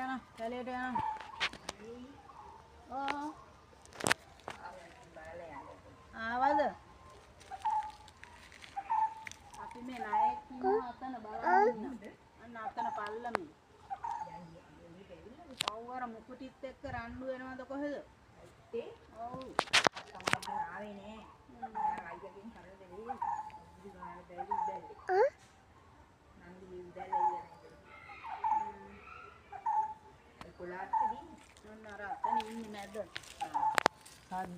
යනවා කැලේට යනවා. ඔව් ආවද? අපි මේ නායක ඉන්නවා අතන බලන් ඉන්න. අන්න අතන පල්ලමේ. ඔව් අර මුකුටිත් එක්ක රණ්ඩු වෙනවද කොහෙද? ඔව්. ආවේ නෑ. අයියගෙන් කරලා දෙවි. බුදු ගාන බැලි උදැල්ලේ. නන්දි උදැල්ලේ ඉන්නේ. ඒ කොලාත්තේ අන්න අර අතන ඉන්නේ මැද. සද්ද